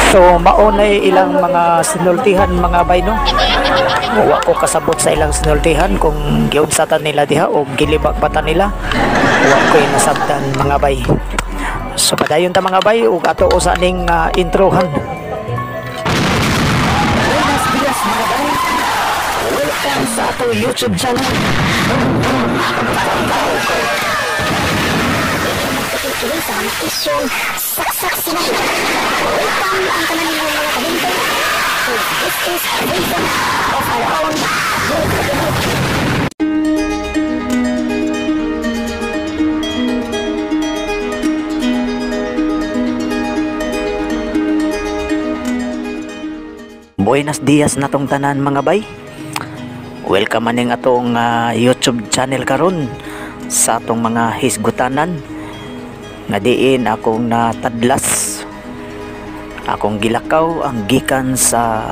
So maunay ilang mga sinultihan, mga bay, no. Wa ko kasabot sa ilang sinultihan kung giunsa ta nila diha o gilibak pa ta nila. Wa ko nasabtan, mga bay. So padayon ta, mga bay, ug ato usa ning introhan. Buenos dias, mga bay. Welcome sa ato YouTube channel. Magtutuloy sa mga isyong saksak sinabi. Welcome ang tanan ninyong mga kabinte. This is a version of our own. Buenos dias natong tanan, mga bay. Welcome aning atong YouTube channel karon sa atong mga hisgutanan nga diin akong natadlas, akong gilakaw ang gikan sa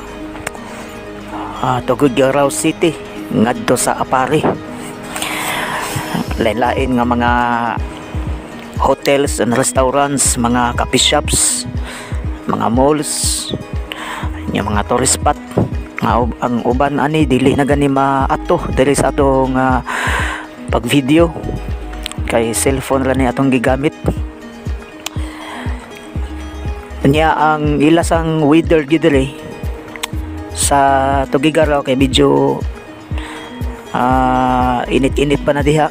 Tuguegarao City ngadto sa Aparri. Lain-lain nga mga hotels and restaurants, mga coffee shops, mga malls, yung mga tourist spot nga ang uban ani dili na gani maato diri sa atong pag video kay cellphone ra ni atong gigamit. Nya ang ilasang weather gid diri sa Tuguegarao kay medyo init-init pa na diha,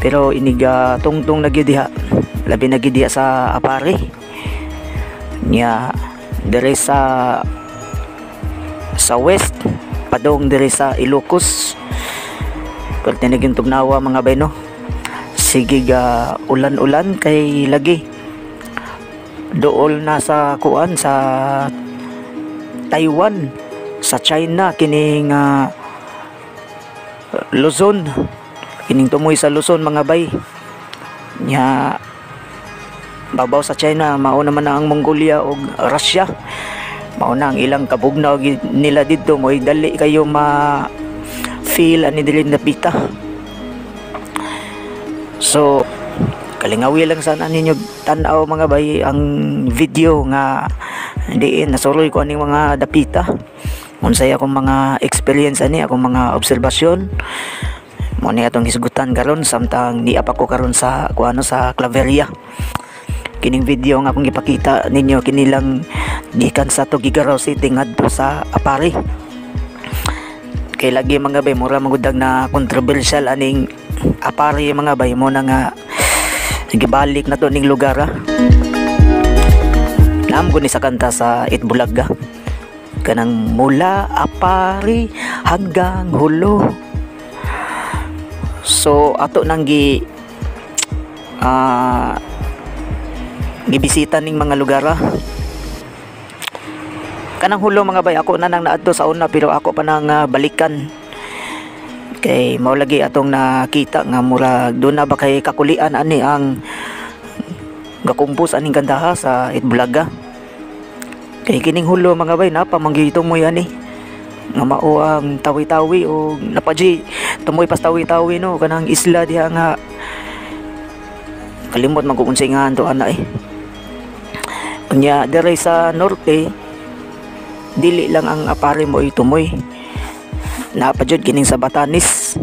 pero inig tungtong na gyud diha, labi na gyud diha sa Aparri. Nya diri sa west padong diri sa Ilocos, perti na gyud tugnawa, mga bay, no. Sige ga ulan-ulan kay lagi dool na sa kuan, sa Taiwan, sa China, kining Luzon, kining tumoy sa Luzon, mga bay. Nya babaw sa China mao naman na ang Mongolia ug Russia. Mao na ang ilang kabugnaw nila didto, mo'y dali kayo ma feel ani dili napita. So kalingawi lang sana ninyo tan-aw, mga bay, ang video nga diin nasuroy ko aning mga dapita, unsay akong mga experience ani, akong mga obserbasyon. Mo ni atong hisgutan karon samtang niap ako karon sa kuano, sa Claveria. Kining video nga akong gipakita ninyo kinilang gikan sa Tuguegarao City ngadto sa Aparri. Kay lagi, mga bay, mura magudag na controversial aning Aparri, mga bay, mo na nga gibalik na to ning lugar. Naam ko ni sa kanta sa Eat Bulaga, kanang mula Aparri hanggang Jolo. So ato nang gibisita ning mga lugar. Kanang Jolo, mga bay, ako na nang naadto sa una, pero ako pa nang balikan kay mao lagi atong nakita nga murag doon na ba kay kakulian ani ang gakumpos aning kantaha sa Eat Bulaga. Kay kining Jolo, mga bay, napa manggitumoy ani nga mao ang Tawi-Tawi o napaji tumoy pas Tawi-Tawi, no, kanang isla diha nga kalimot man kung unsay ngalan to ana eh. Unya diri sa norte dili lang ang Aparri mo itumoy, napa jud kining sa Batanes.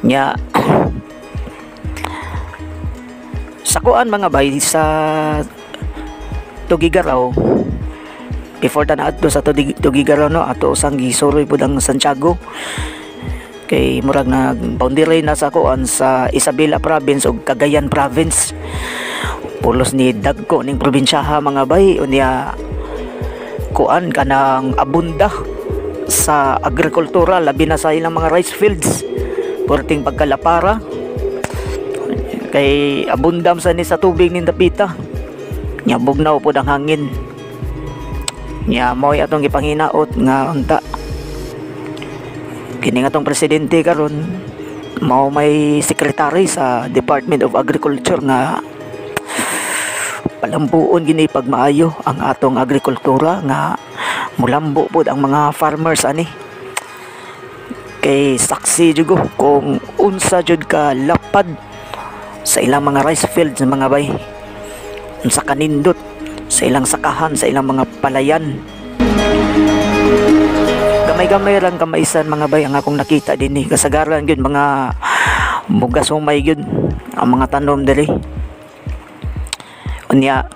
Nya sa kuan, mga bay, sa Tuguegarao, before ta naadto sa Tuguegarao, no, ato usang gisuroy pud ang Santiago kay murag nag boundary na sa kuan, sa Isabela Province ug Cagayan Province. Pulos ni dagko ning probinsyaha, mga bay. Unya kuan, kanang abunda sa agrikultura, labi na sa ilang mga rice fields, perting pagkalapara kay abundam sa ni sa tubig ning dapita. Nya bugnaw pod ang hangin. Nya mo'y atong gipanghinaot nga unta kini nga atong presidente karon mao may secretary sa Department of Agriculture nga palambuon gini pagmaayo ang atong agrikultura nga mulambo pod ang mga farmers ani, kay saksi jud ko kung unsa jud ka lapad sa ilang mga rice fields, mga bay. Unsa kanindot sa ilang sakahan, sa ilang mga palayan. Gamay-gamay lang kamaisan, mga bay, ang akong nakita dinhi. Kasagaran gyud mga bugas, humay gyud ang mga tanom diri. Unya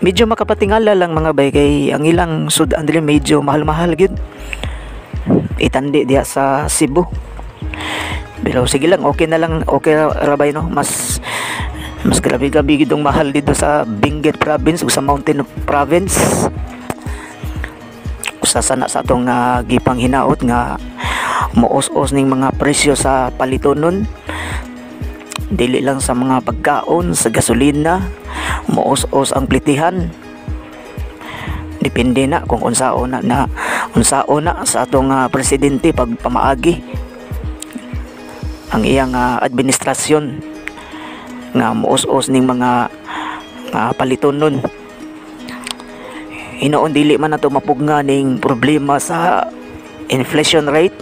medyo makapatingala lang, mga bay, kay ang ilang sudan diri medyo mahal-mahal gyud itandi diha sa Cebu. Pero sige lang, okay na lang, okay ra bay, no? Mas mas grabe-grabe gyud ang mahal dito sa Benguet Province ug sa Mountain Province. Usa sana sa atong gipang hinaot nga muos-os ning mga presyo sa palitonon, dili lang sa mga pagkaon, sa gasolina, muos-os ang plitihan. Depende na kung unsaon na, na unsaon na sa atong presidente pag pamaagi ang iyang administrasyon nga muos-os ning mga palitonon. Hinoon dili man nato mapugna ning problema sa inflation rate,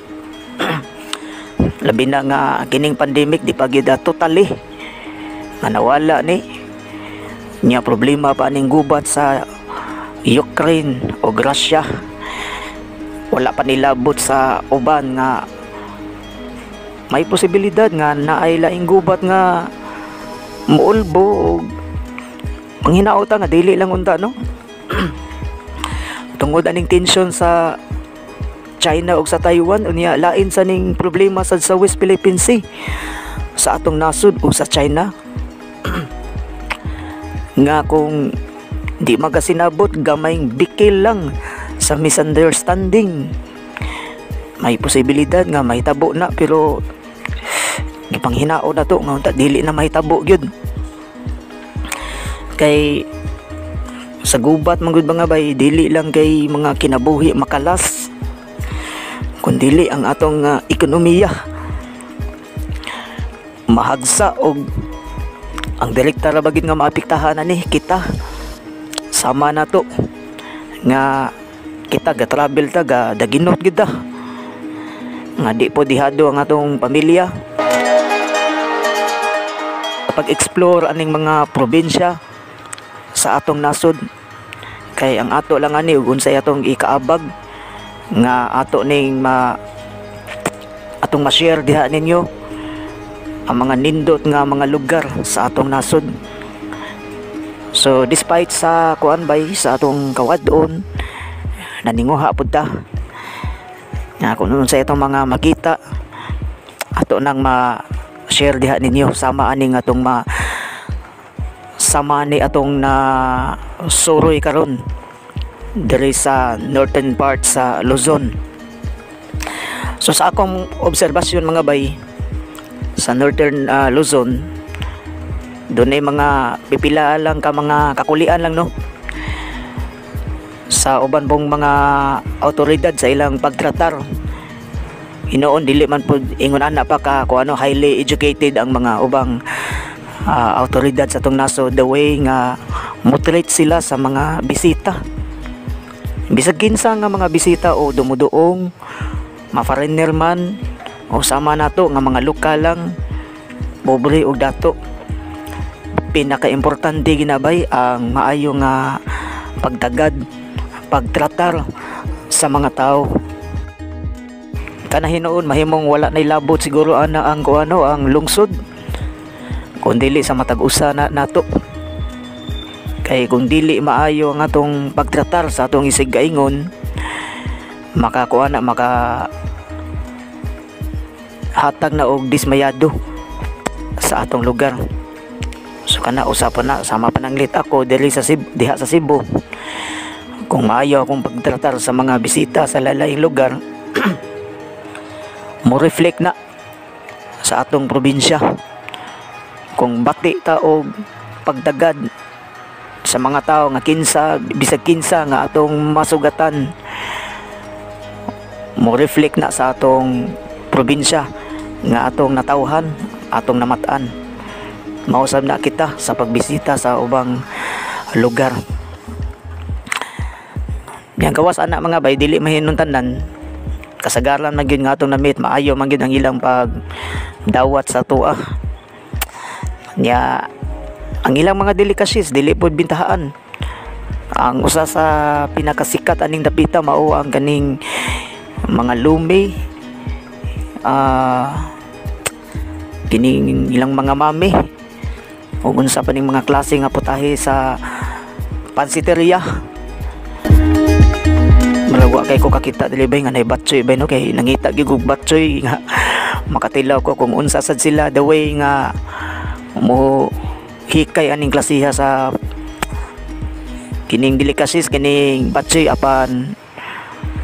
labi na nga kining pandemic di pa gyud totally nga nawala ni nya. Problema pa ning gubat sa Ukraine o Russia, wala pa nilabot sa uban nga may posibilidad nga naay laing gubat nga muulbo og panghinauta nga dili lang unta, no, tungod aning tension sa China ug sa Taiwan. Unya lain sa ning problema sad sa West Philippine Sea sa atong nasod ug sa China nga kung di magasinabot, gamayng bikil lang sa misunderstanding, may posibilidad nga mahitabo na. Pero gipanghinao na to nga unta dili na mahitabo gyud, kay sa gubat man gud, mga bay, dili lang kay mga kinabuhi makalas kundili ang atong ekonomiya mahagsa og ang direkta ra bagid nga maapektahan ani kita. Sama na to nga kita ga travel ta, ga daginot gid ta nga di po dihado ang atong pamilya pag-explore aning mga probinsya sa atong nasod, kay ang ato lang ani ug unsay atong ikaabag nga ato ning ma atong ma-share diha ninyo ang mga nindot nga mga lugar sa atong nasod. So despite sa kuan bay, sa atong kawadon, naninguha pud ta nga kung unsay atong mga makita, ato nang ma-share diha ninyo, sama aning atong ma sama ni atong na suroy karon diri sa northern part sa Luzon. So sa akong obserbasyon, mga bay, sa northern Luzon, doon ay mga pipila lang ka mga kakulian lang, no, sa uban pong mga autoridad sa ilang pagtratar. Hinoon dili man pud ingon ana pa ka kung ano highly educated ang mga ubang autoridad sa atong nasod, the way nga mo-treat sila sa mga bisita, bisag kinsa nga mga bisita o dumuduong, ma-foreigner man o sama nato nga mga lokal lang, pobre o dato. Pinakaimportante ginabay ang maayo nga pagtagad, pagtratar sa mga tao. Kana hinuon mahimong wala nay labot siguro ana ang kuano, ang lungsod, kung dili sa matag usa na nato, kay kung dili maayo ang atong pagtratar sa atong isigkaingon, makakuha na, maka hatag na og dismayado sa atong lugar. So kana usa pa na, sama pa nanglit ako diri sa Cebu, diha sa Cebu, kung maayo akong pagtratar sa mga bisita sa lalaing lugar, mo reflect na sa atong probinsya. Kung bati ta og pagdagad sa mga tao nga kinsa, bisag kinsa nga atong masugatan, mo reflect na sa atong probinsya nga atong natawhan, atong namatan. Mausab na kita sa pagbisita sa ubang lugar. Yang gawas ana, mga bay, dili mahinon tanan. Kasagaran man gyud nga atong na-meet, maayo man gyud ang ilang pag dawat sa atoa. Nya Ang ilang mga delicacies dili pod bintahaan. Ang usa sa pinakasikat aning dapita mao ang kaning mga lumi, kining ilang mga mami ug unsa pa ning mga klase nga putahe sa pansiteria. Murag wa kay ko kakita dili bay nga nay batchoy bay, no, kay nangita gyud og batchoy nga makatilaw ko kung unsa sad sila the way nga mo hikay aning klasiha sa kining delicacies, kining batchoy, apan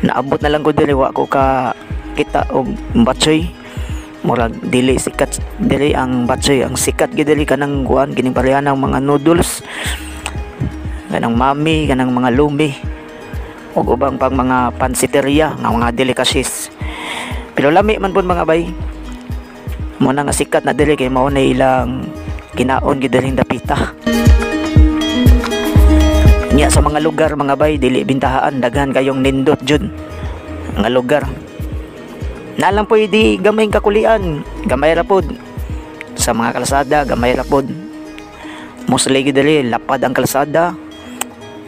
naabot na lang ko diri, wa ko ka kita og batchoy. Murag dili sikat diri ang batchoy. Ang sikat gyud diri kanang kuan, kining pareha ng mga noodles, kanang mami, kanang mga lumi ug ubang pang mga pansiteria nga mga delicacies, pero lami man pud, mga bay. Mo na nga sikat na diri kay mao na ilang kinaon gyud diring dapita. Nya sa mga lugar, mga bay, dili bintahaan, daghan kayong nindot jud nga lugar na lang pwede gamay kakulian, gamay ra pod sa mga kalsada, gamay ra pod. Mostly gyud diri lapad ang kalsada,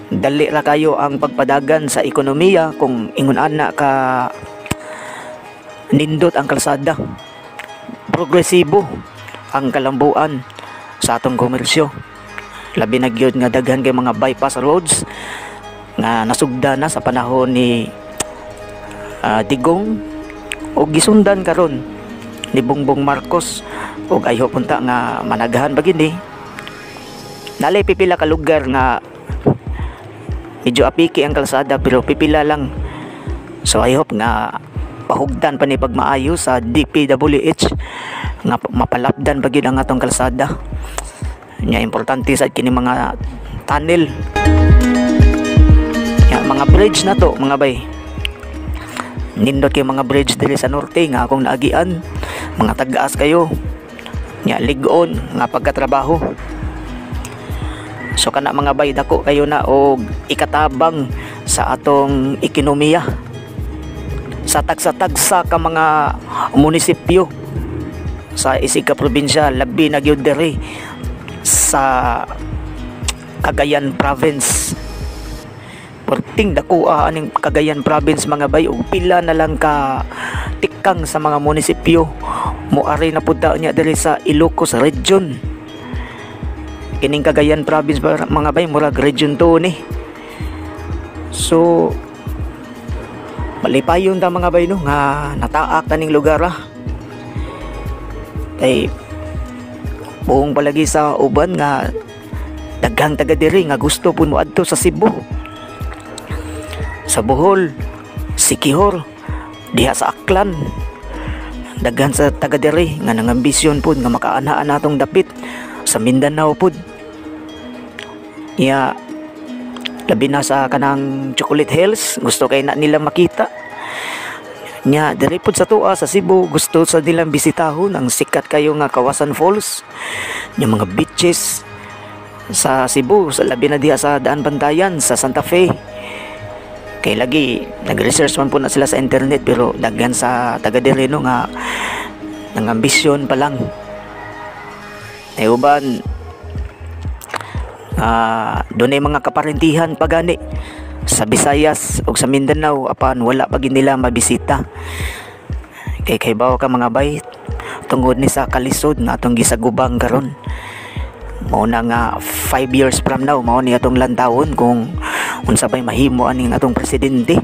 dali ra kayo ang pagpadagan sa ekonomiya kung ingon ana ka nindot ang kalsada. Progresibo ang kalambuan sa atong komersyo, labi na gyud nga daghan kay mga bypass roads nga nasugda na sa panahon ni Digong ug gisundan karon ni Bongbong Marcos, ug I hope unta nga managahan pa gini. Nalay pipila ka lugar nga medyo apiki ang kalsada, pero pipila lang. So I hope nga pahugtan pa ni pagmaayo sa DPWH nga mapalapdan pa gyud ang atong kalsada. Nya importante sa kini mga tunnel. Nya mga bridge na to, mga bay. Nindot kay mga bridge diri sa norte nga akong naagian, mga tag-aas kayo. Nya lig-on nga pagkatrabaho. So kana, mga bay, dako kayo na og ikatabang sa atong ekonomiya. Sa tagsa-tagsa ka mga munisipyo sa isig ka probinsya, labi na gyud diri sa Cagayan Province. Perting dako aning Cagayan Province, mga bay, ug pila na lang ka tikang sa mga munisipyo moari na pud niya diri sa Ilocos Region. Kining Cagayan Province ba, mga bay, murag Region 2 ni. So malipayon ta, mga bay, no, nga nataak taning lugar ah. Kay buong palagi sa uban nga daghang taga diri nga gusto pud moadto sa Cebu, sa Bohol, Siquijor, diha sa Aklan. Daghan sa taga diri nga nangambisyon pud nga makaanhaan natong dapit sa Mindanao pud. Ya labi na sa kanang Chocolate Hills, gusto kay na nila makita. Nya diri pud sa tua sa Cebu, gusto sa nilang bisitahon ang sikat kayo nga Kawasan Falls. Nya mga beaches sa Cebu, sa labi na diha sa Daanbantayan, sa Santa Fe. Kay lagi nag-research man po na sila sa internet, pero daghan sa taga diri, no, nga nangambisyon pa lang. Eh uban dunay mga kaparentihan pa gani sa Visayas ug sa Mindanao, apan wala pa gid nila mabisita. Kay kaybaw ka, mga bay, tungod ni sa kalisod nga atong gisagubang karon. Mao na nga 5 years from now mao ni atong lantawon kung unsa bay mahimo aning atong presidente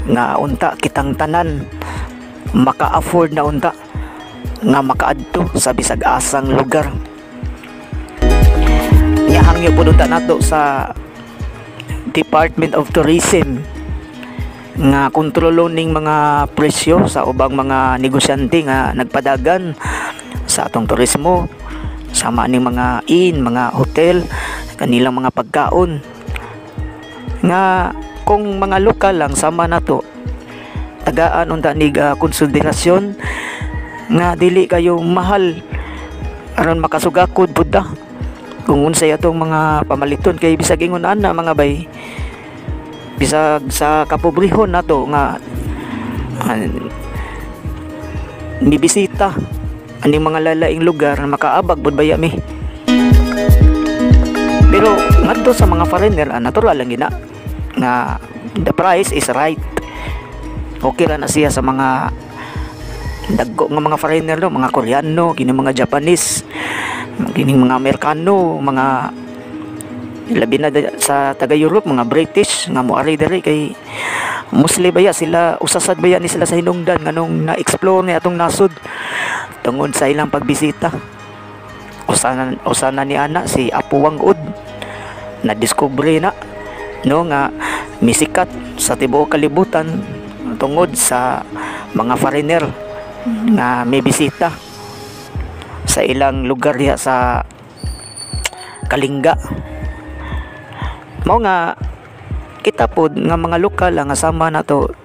nga unta kitang tanan maka-afford na unta nga makaadto sa bisag asang lugar. Nya hangyo pud unta nato sa Department of Tourism nga kontrolon ning mga presyo sa ubang mga negosyante nga nagpadagan sa atong turismo, sama ning mga inn, mga hotel, kanilang mga pagkaon, nga kung mga lokal lang sama nato tagaan unta nig konsiderasyon nga dili kayo mahal aron makasugakod pud ta kung unsay atong mga pamaliton. Kay bisag ingon ana, mga bay, bisag sa kapobrehon nato nga mibisita aning mga lalaing lugar, makaabag pud baya mi. Ngadto sa mga foreigner, natural lang gina nga the price is right. Okay ra na siya sa mga dagko nga mga foreigner, no, mga Koreano, kini mga Japanese, kining mga Amerikano, mga labi na sa taga Europe, mga British nga moari diri kay mostly baya sila, usasad baya ni sila sa hinungdan nganong na-explore ni atong nasod tungod sa ilang pagbisita. Usana ni ana si Apo Whang-Od na discovery na, no, nga misikat sa tibuok kalibutan tungod sa mga foreigner nga may bisita sa ilang lugar diha sa Kalinga. Mao nga kita pod nga mga lokal nga sama nato,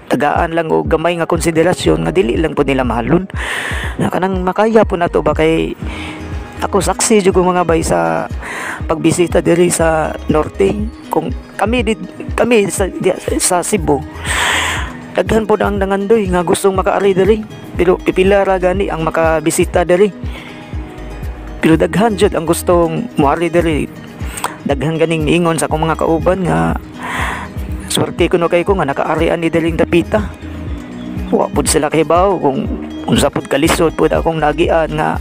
tagaan lang og gamay nga konsiderasyon nga dili lang pod nila mahalon. Na kanang makaya po nato ba, kay ako saksi jud ko mga bay sa pagbisita diri sa norte. Kung kami di, kami sa, di, sa Cebu, daghan pod ang nangandoy nga gustong makaari diri, pero pipila ra gani ang makabisita diri. Pero daghan jud ang gustong moari diri. Daghan ganing niingon sa akong mga kauban nga swerte kuno kay ko nga nakaari ani diring dapita. Wa pud sila kahibaw kung unsa pud kalisod pud akong nagian nga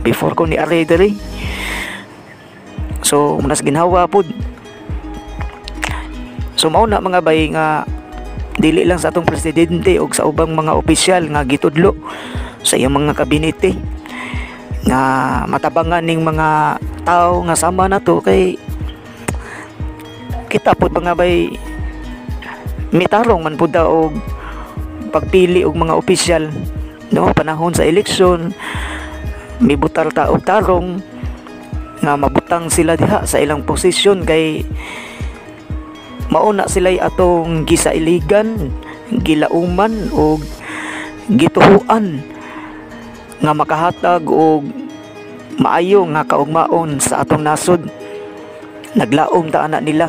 before ko niari diri. So munas ginhawa pud. So mao na mga bay nga dili lang sa atong presidente og sa ubang mga opisyal nga gitudlo sa iyang mga kabinete nga matabangan ning mga tao nga sama nato, kay kita pud mga bay mitarong man pud ta og pagpili og mga opisyal, no, panahon sa eleksyon mibutar ta og tarong nga mabutang sila diha sa ilang posisyon, kay mauna sila'y atong gisailigan, gilauman og gituhuan nga makahatag og maayo nga kaugmaon sa atong nasod. Naglaom ta ana nila.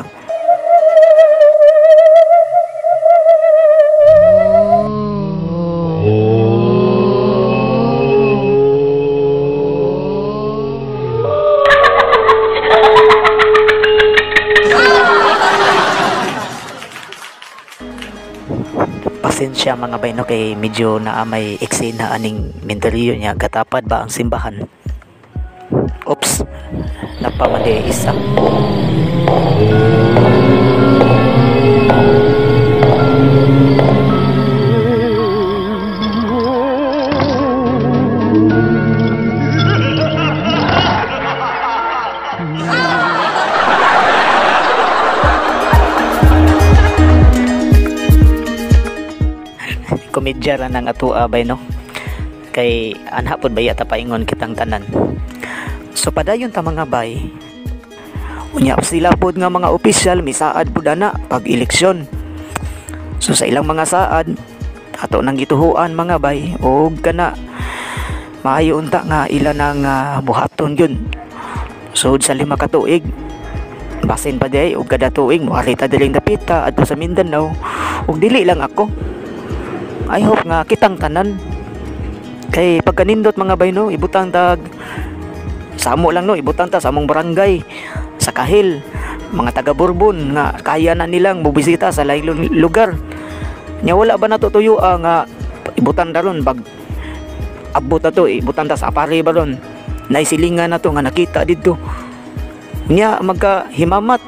Pasensya mga bay, no, kay medyo naa may eksena aning mentalyo niya, katapad ba ang simbahan. Oops, napamali isa. Komedya ra nang atua bay, no, kay anha pod baya ta paingon kitang tanan. So padayon ta mga bay. Unya sila pod nga mga opisyal misaad pod ana pag eleksyon. So sa ilang mga saad ato nang gituhuan mga bay, og kana maayo unta nga ila nang buhaton gyud. Sud sa 5 ka tuig, basin pa diay og kada tuig moari ta diring dapita adto sa Mindanao, og dili lang ako. I hope nga kitang tanan, kay pagkanindot mga bay, no, ibutang tag samo lang, no, ibutang ta sa among barangay sa Kahil, mga taga Borbon nga kaya na nilang mobisita sa laing lugar. Nya wala ba natutuyo nga ibutan ta ron bag abot na to, ibutan ta sa Apari ba ron, naisilingan na to nga nakita didto. Nya magka himamat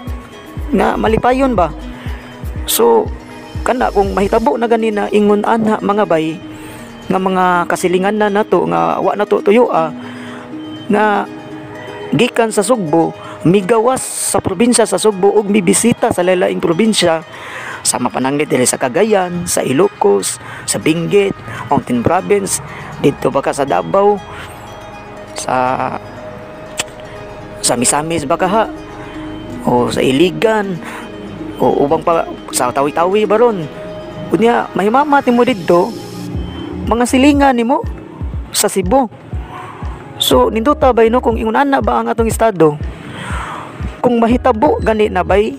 nga malipayon ba. So kana kung mahitabo na ganina ingon ana mga bay nga mga kasilingan na nato nga wa nato tuyo nga gikan sa Sugbo migawas sa probinsya sa Sugbo og mibisita sa lalaing probinsya, sama pananglit diri sa Cagayan, sa Ilocos, sa Benguet, Mountain Province, didto baka sa Davao, sa Misamis baka ha, o sa Iligan, o ubang pa sa Tawi-Tawi baron. Unya mahimamat nimo didto mga silingan nimo sa Cebu. So nindota bay, no, kung ingon ana ba ang atong estado, kung mahitabo gani na bay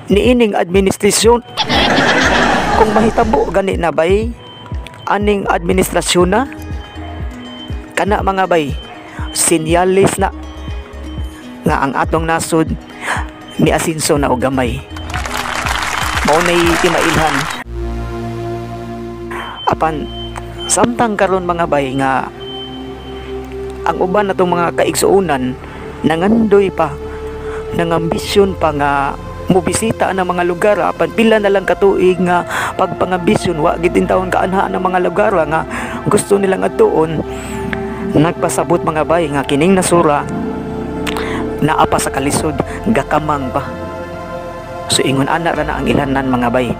niining administrasyon, kung mahitabo gani na bay aning administrasyon na kana mga bay, sinyalis na nga ang atong nasod Miasinso na og gamay. Mao nay timailhan. Apan samtang karon, mga bay, nga ang uban natong mga kaigsuonan nangandoy pa, nangambisyon pa nga mobisita ang mga lugar, apan pila na lang katuig nga pagpangambisyon, wa gid taon kaanha ang mga lugar nga gusto nilang adtuon. Nagpasabot, mga bay, nga kining nasura naa pa sa kalisod, gakamang pa. So ingon ana ra na ang ilanan, mga bay.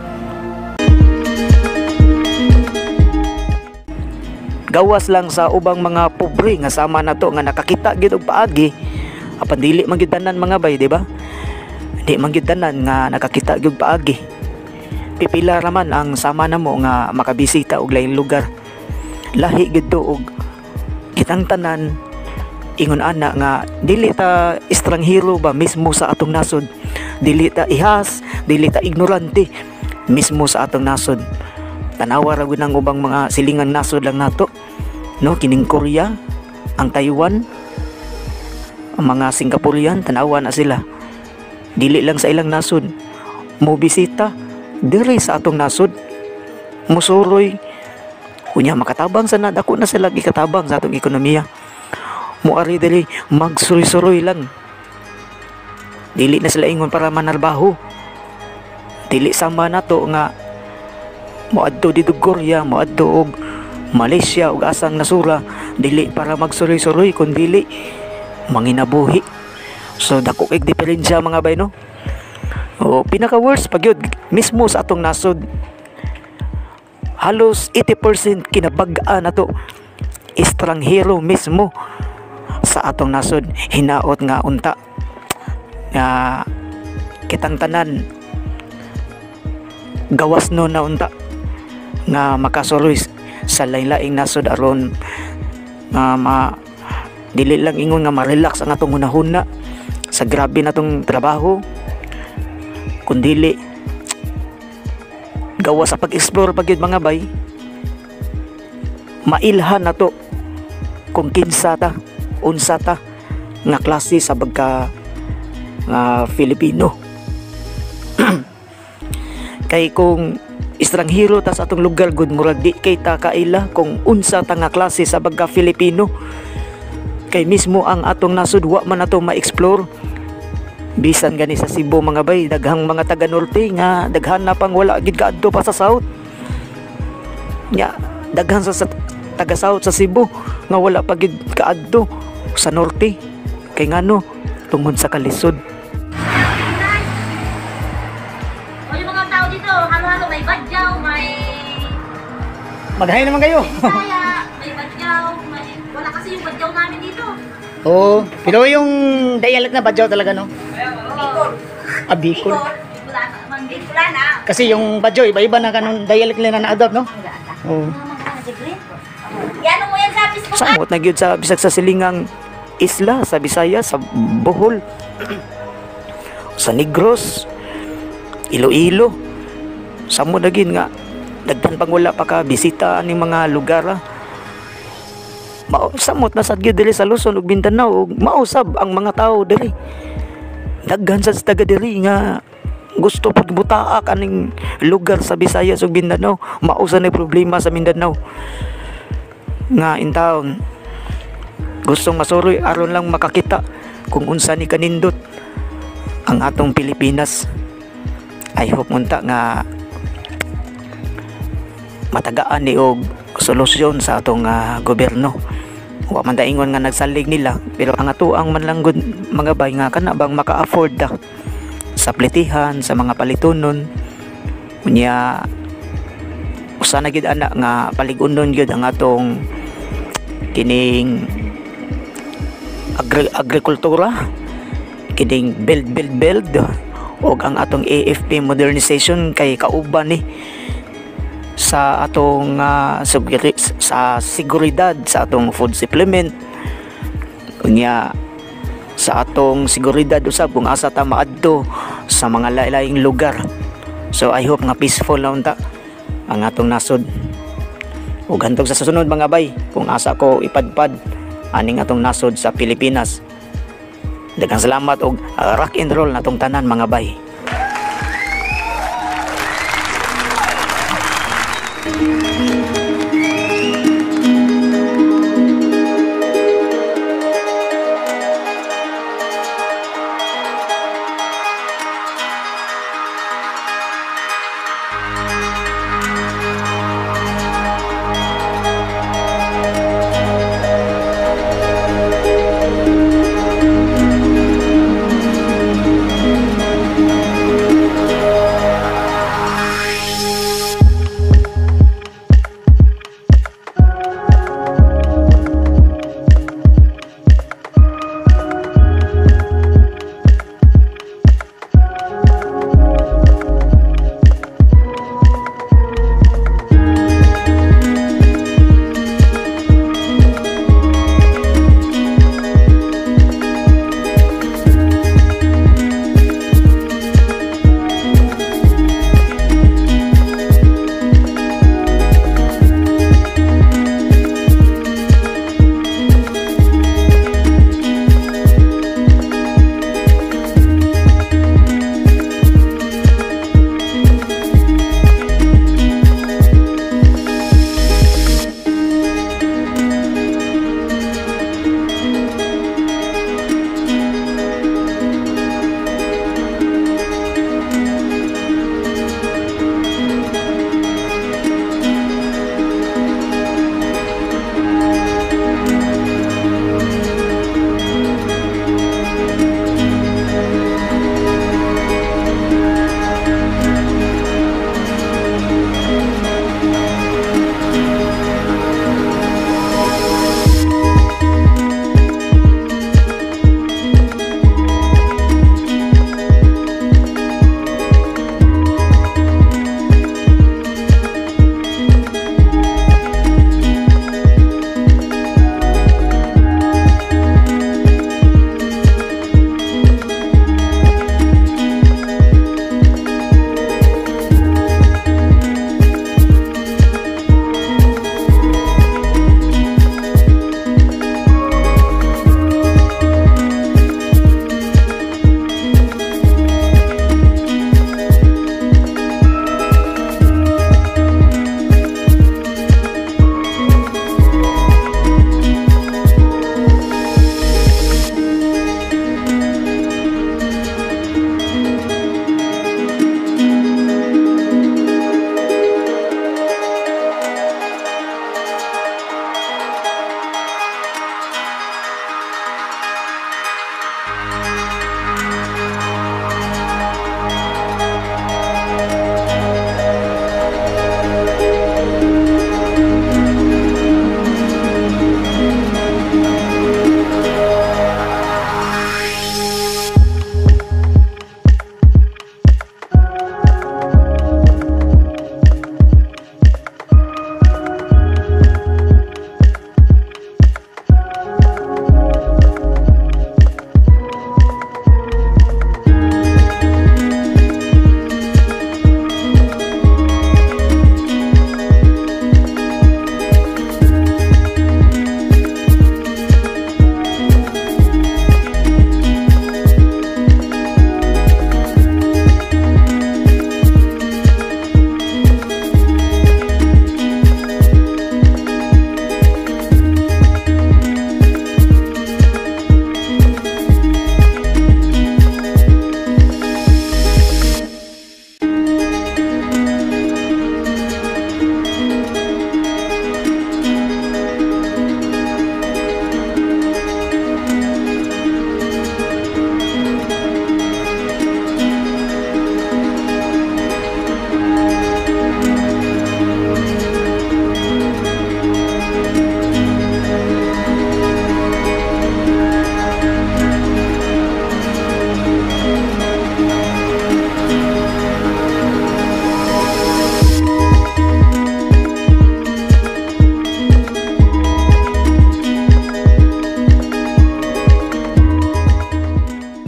Gawas lang sa ubang mga pobre nga sama nato nga nakakita gid og paagi, apan dili man gyud tanan, mga bay, di ba? Di man gyud tanan nga nakakita gyud paagi. Pipila ra man ang sama namo nga makabisita og laing lugar. Lahi gid to og kitang tanan ingon ana nga dili ta estranghero ba mismo sa atong nasod, dili ta ihas, dili ta ignorante mismo sa atong nasod. Tanawa ra gud ang ubang mga silingang nasod lang nato, no? Kining Korea, ang Taiwan, ang mga Singaporean, tanawa na sila. Dili lang sa ilang nasod mo bisita, diri sa atong nasod musuroy. Unya makatabang sa na, dako na sila gikatabang sa atong ekonomiya. Muari diri, magsuroy-suroy lang. Dili na sila ingon para manarbaho. Dili sama nato nga moadto dito Korea, moadto og Malaysia ug asang nasura, dili para magsuroy-suroy kun dili manginabuhi. So dako kay diferensya, mga bay, no? O pinaka worst pag yun mismo sa atong nasod, halos 80% kinabag-an nato estranghero mismo sa atong nasod. Hinaot nga unta nga kitang tanan gawas no na unta nga makasuroy sa lain-laing nasod aron nga ma dili lang ingon nga ma-relax ang atong hunahuna sa grabe natong trabaho, kundili gawas sa pag-explore pag yun, mga bay, mailhan na to kung kinsa ta, unsa ta nga klase sa pagka nga Filipino. Kay kung estranghero ta sa atong lugar gud, murag di kay ta kaila kung unsa ta nga klase sa pagka Filipino, kay mismo ang atong nasod wa man nato ma-explore. Bisan gani sa Cebu, mga bay, daghang mga taga norte nga daghan na pang wala gid kaadto pa sa south nya. Daghan sa taga south sa Cebu nga wala pa gid kaadto sa norte. Kay ngano? Tungod sa kalisod. O yung mga tao dito, halo-halo, may Badjao, may Mag-hi naman kayo. Bisaya, may Badjao, may... Wala kasi yung Badjao namin dito. Oo. Pero yung dialect na Badjao talaga, no? Bicol. Ah, Bicol. Wala naman Bicolana. Kasi yung Badjao, iba-iba na kanong dialect nila na-adapt, no? Oo. Yan mo yan sa Facebook. Samot na gyud sa bisag sa silingang isla, sa Bisaya, sa Bohol, sa Negros, Iloilo. Samot na gyud nga daghan pang wala pa ka bisita aning mga lugar, ah. Mao samot na sad gyud diri sa Luzon ug Mindanao ug mausab ang mga tao diri. Daghan sad sa taga diri nga gusto pud butaak aning lugar sa Visayas ug Mindanao. Mao sa na problema sa Mindanao nga in town gustong masuroy aron lang makakita kung unsa ni kanindot ang atong Pilipinas. I hope unta nga matagaan ni og solusyon sa atong gobyerno. Wa man daingon nga nagsalig nila, pero ang atoang man lang gud, mga bay, nga kana bang maka-afford ta sa plitihan, sa mga palitunon. Unya usa na gyud ana nga palig-unon gyud ang atong kining agrikultura, kining build, build, build og ang atong AFP modernization, kay kauban ni sa atong sa seguridad sa atong food supplement. Unya sa atong seguridad usab kung asa ta maadto sa mga laing lugar. So I hope nga peaceful na unta ang atong nasod. Ug hantog sa susunod, mga bay, kung asa ko ipadpad aning atong nasod sa Pilipinas. Daghang salamat og rock and roll natong tanan mga bay.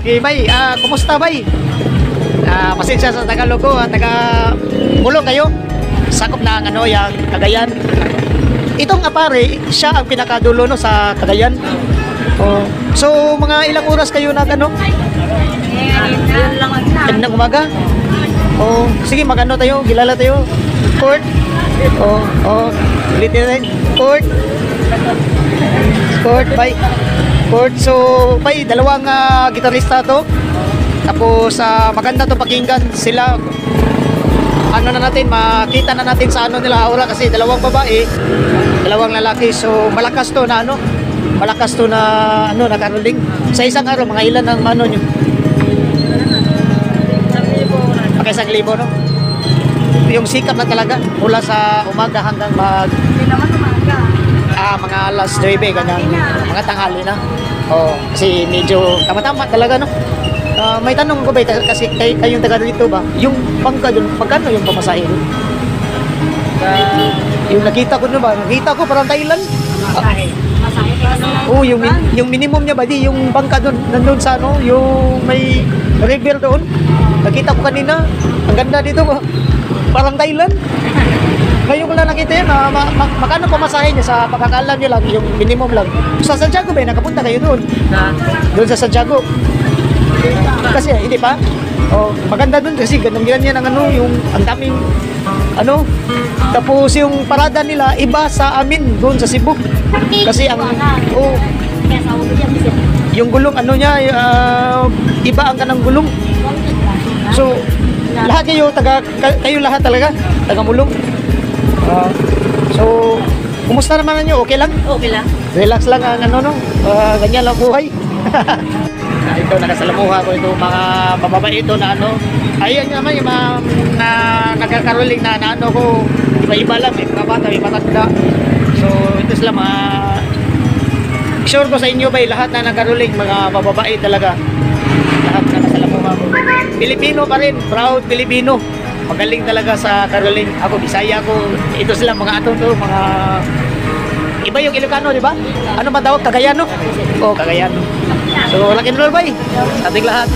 Okay, bay, kumusta bay? Pasensya sa Tagalog ko, taga Mulo kayo. Sakop na ang ano, yang Cagayan. Itong Aparri, siya ang pinakadulo no sa Cagayan. Oh. So, mga ilang oras kayo nag ano? Yun lang. Kaninang umaga? Oh, sige, magano tayo, gilala tayo. Court. Oh. Ulitin natin. Court. Court, bye. Court. So, bye, dalawang gitarista to. Tapos, maganda to pakinggan sila. Ano na natin, makita na natin sa ano nila aura kasi dalawang babae, dalawang lalaki. So, malakas to na ano, malakas to na ano, na caroling. Sa isang araw, mga ilan ang ano nyo? Mga 1,000, no? Yung sikap na talaga mula sa umaga hanggang mag Hindi naman umaga. Mga alas 9, ganyan. Mga tanghali na. Oh, kasi medyo tama-tama talaga, no? May tanong ko ba, kasi kayong taga dito ba? Yung bangka doon, magkano yung pamasahe doon? Yung nakita ko doon ba? Nakita ko parang Thailand. Masahe. Oh, yung minimum niya ba di yung bangka doon nandun sa ano, yung may river doon. Nakita ko kanina, ang ganda dito ba? Parang Thailand. Ngayon ko lang nakita yun, magkano pamasahe niya sa pagkakaalam niyo lang, yung minimum lang. Sa Santiago ba, nakapunta kayo doon? Doon sa Santiago. Kasi hindi pa. Oh, maganda doon kasi ganun ganyan ang ano, yung ang daming ano. Tapos yung parada nila iba sa amin doon sa Cebu. Kasi ang oh, yung gulong ano niya iba ang kanang gulong. So lahat kayo taga kayo lahat talaga taga Mulong. So kumusta naman ninyo? Okay lang? Okay lang. Relax lang ang ano no. Ganyan lang buhay. Ito nakasalamuha ko ito mga babae ito na ano. Ayan naman yung mga na nagkakaroling na, na ano ko iba-iba lang, may mga bata, may matanda. So ito sila mga sure ko sa inyo ba lahat na nagkaroling mga bababae talaga. Lahat na nakasalamuha ko. Pilipino pa rin, proud Pilipino. Magaling talaga sa caroling. Ako Bisaya ako. Ito sila mga ato to, mga iba yung Ilocano, di ba? Ano ba tawag? Cagayano? Oo, Cagayano. So, rock and roll, bay. Sa ating lahat.